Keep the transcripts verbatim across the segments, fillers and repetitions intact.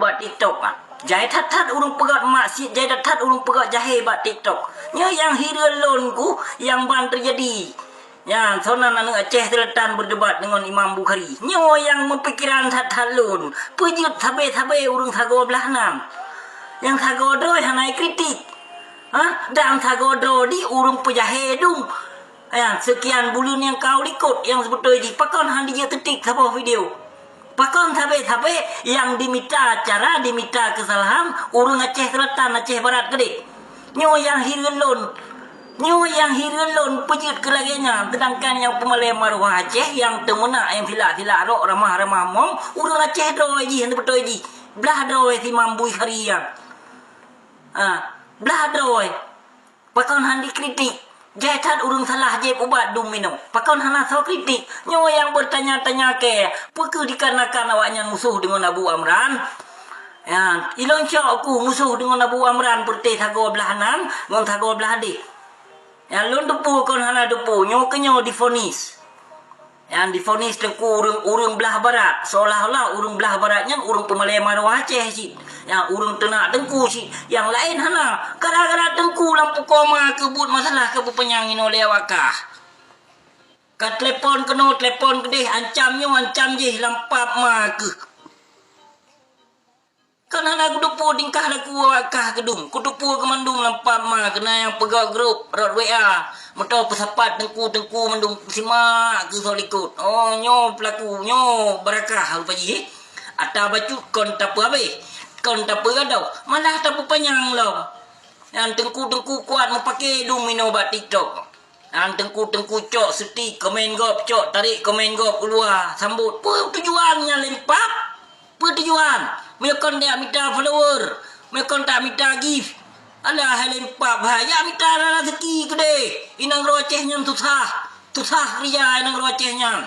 Bak TikTok ah. Jai that-that ureuëng peugét maksiet, jai that-that ureuëng peugét jahé bak TikTok. Nyoe nyang hireuen lôn ku nyang ban teujadi. Nyan, sonan aneuëk Aceh Selatan beudebat deungon Imam Bukhari. Nyoe nyang meupikiran that-that lôn. Peujeuet sabe-sabe ureuëng sagoe blaih nan. Nyang sagoe droe hana ikritik. Ha? Dan sagoe droe di ureuëng peujahé dum. Nyan, seukian buleuen nyang ka u likot nyang seubeutôi jih. Pakon han dijeuet teutik saboh video? Pakon sabe-sabe nyang dimita cara, dimita keusalahan ureuëng Aceh Selatan, Aceh Barat keudeh? Nyoe nyang hireuen lôn. Nyoe nyang hireuen lôn peujeuet keu lagée nyan, seudangkan nyang peumalée maruah Aceh nyang teumeunak nyang silak-silak rok ramah-ramah mong, ureuëng Aceh droe jih, beutôi jih. Blaih droe si Imam Bukhari nyan. Ha, blaih droe. Pakon han dikritik? Jai that ureuëng salah jieb ubat dum minoe. Pakon hana soe kritik? Nyoe nyang beutanya-tanya kée, peu kheueh dikarenakan awaknyan musoh deungon Abu Amran? Ya, ilôn cok ku musoh deungon Abu Amran peureuté sagoe blaih nan ngon sagoe blaih deh. Ya, lôn teupeu kon hana teupeu, nyoe keu nyoe difonis. Nyang difonis teungku ureuëng-ureuëng blaih barat, seolah-olah ureuëng blaih barat nyan ureuëng peumalée maruah Aceh cit. Nyang ureuëng teunak teungku cit, nyang laén hana. Gara-gara teungku lam pukoe ma keuh buet masalah keu peupanyang inoe lé awak kah. Ka telepon keunoe, telepon keudeh, ancam nyoe, ancam jih lam pap ma keuh. Kan hana kuteupeu tingkah laku awak kah keudum. Kuteupeu keumandum lam pap ma, keunan nyang peugah grup rot W A. Meutoe peusapat teungku-teungku mandum simak keu soe likot. Oh, nyoe peulaku, nyoe barakah rupa jih. Ata bacut kon tapeuhabéh, kon tapeugadôh, malah tapeupanyang lom. Nyan teungku-teungku kuat meupaké dum inoe bak TikTok. Nyan teungku-teungku cok seuti komen gob, cok tarék komen gob u luwa, sambot. Peue tujuan nyan lempap? Peue tujuan? Meunyoe kon dak mita follower, meunyoe kon dak mita gift. Alah, hai lempap hai, jak mita rezeki keudeh. Inong Rocheh nyan susah. Susah keurija inong Rocheh nyan.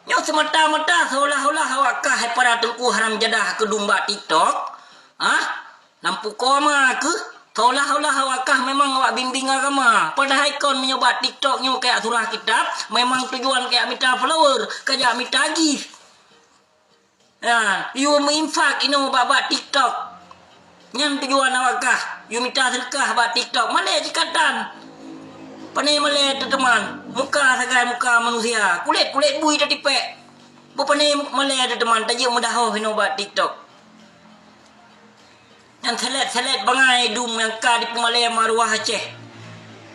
Nyoe seumata-mata seolah-olah awak kah hai para teungku haram jadah keudum bak TikTok. Hah? Lam pukoe ma keuh, seolah-olah awak kah memang awak bimbing agama. Padahai kon meunyoe bak TikTok nyoe kajak surah kitab, memang tujuan kajak mita follower, kajak mita gift. Ya, yue meuinfak inoe bak, bak TikTok. Nyan tujuan awak kah, yue mita seudeukah bak TikTok. Malée jikatan. Pane malée teuteuman, muka sagai muka manusia, kulét-kulét bui tatipék. Bupane malée teuteuman tajeuet meudahoh inoe bak TikTok. Nyan seleb-seleb bangai dum nyang ka jipeumalée maruah Aceh.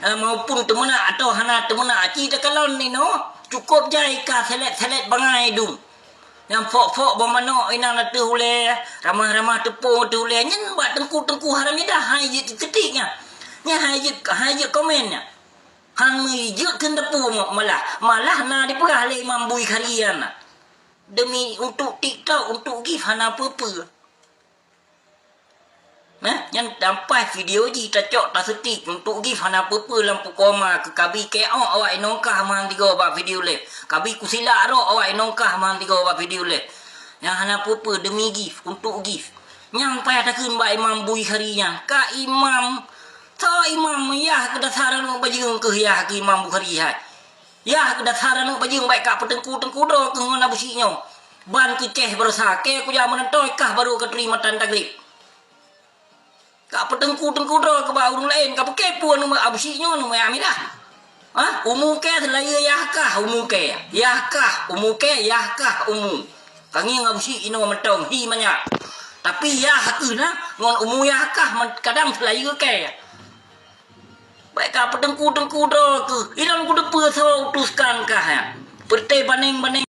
Eh, maupun teumeunak atawa hana teumeunak, ci takalon inoe, cukôp jai ka seleb-seleb bangai dum. Nyang fok-fok bak manok inan ateueh ulée, ramah-ramah teupông ateueh ulée, nyan bak teungku-teungku haram jadah hai jeuet keutik nyan. Nyan hai jeuet, hai jeuet komen nyan. Han meujeuet keu teupeu malah, malah na dipeugah lé Imam Bukhari nyan. Demi untuk TikTok, untuk gift hana peue-peue. Nah, nyan tampai video jih tacok taseutik untuk gift hana peue-peue lam pukoe ma keu kabi keok awak inong kah mantong tiga bak video lé. Kabi kusilak rok awak inong kah mantong tiga bak video lé. Nyang hana peue-peue demi gift, untuk gift. Nyang payah takheun bak Imam Bukhari nyan. Ka imam, tho imam yah keu dasar aneuk bajeueng keuh yah keu Imam Bukhari hai. Yah keu dasar aneuk bajeueng baik ka peuteungku-teungku droe keuh ngon Abu Syik nyoe. Ban keucéh baroesa, kée kujak meunan toe kah barô katuri matan tagrib. Ka peuteungku-teungku droe keu bak ureuëng laén, ka peukeue peue aneuk Abu Syik nyoe aneuk Aminah. Ha? Umu kée seulayeue yah kah umu kée, yah kah umu kée, yah kah umu. Ka ngieng Abu Syik inoe mantong hi manyak. Tapi yah keuh na ngon umu yah kah man-, kadang seulayeue kée. Baik ka peuteungku-teungku droe keuh, ilôn kuteupeu soe utus kan kah nyan. Peureuté baneng-baneng